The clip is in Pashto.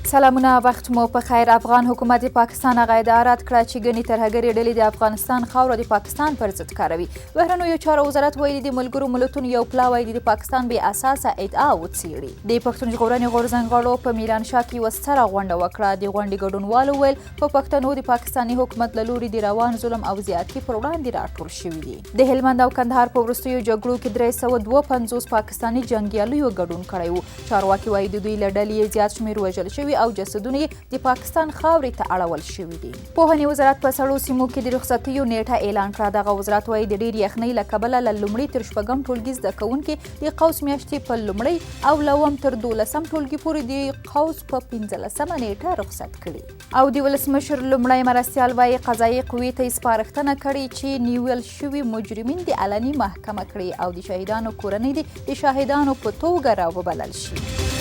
سلامونه، وخت مو په خیر. افغان حکومت د پاکستان هغه ادعا رد کړه چې ګنې ترهګرې ډلې د افغانستان خاوره د پاکستان پر ضد کاروي. بهرنیو چارو وزارت ویلي، د ملګرو ملتونو یو پلاوی د پاکستان بې اساسه ادعا وڅېړي. د پښتون ژغورنې غورځنګ غړو په میرانشاه کې یوه ستره غونډه وکړه. د غونډې ګډونوالو ویل، په پښتنو د پاکستاني حکومت له لوري د روان ظلم او زیاتي پر وړاندې راټول شوي دي. د هلمند او کندهار په وروستیو جګړو کې 352 پاکستاني جنګیالیو ګډون کړی وو. چارواکي وايي، د دوی له ډلې یې زیات شمېر وژل شوي او جسدونه یې د پاکستان خاورې ته اړول شوي دي. پوهنې وزارت په سړو سیمو کې د رخصتیو نیټه اعلان کړه. دغه وزارت وايي، د ډېر یخنۍ له کبله له لومړي تر شپږم ټولګي زده کوونکي د قوس میاشتې په لومړۍ او له اووم تر دولسم ټولګي پورې د قوس په 15مه نیټه رخصت کړي. او د ولسمشر لومړی مرستیال وايي، قضایي قوې ته یې سپارښتنه کړې چې نیول شوي مجرمین دې علني محکمه کړي او د شهیدانو کورنۍ دې د شاهدانو په توګه راوبلل شي.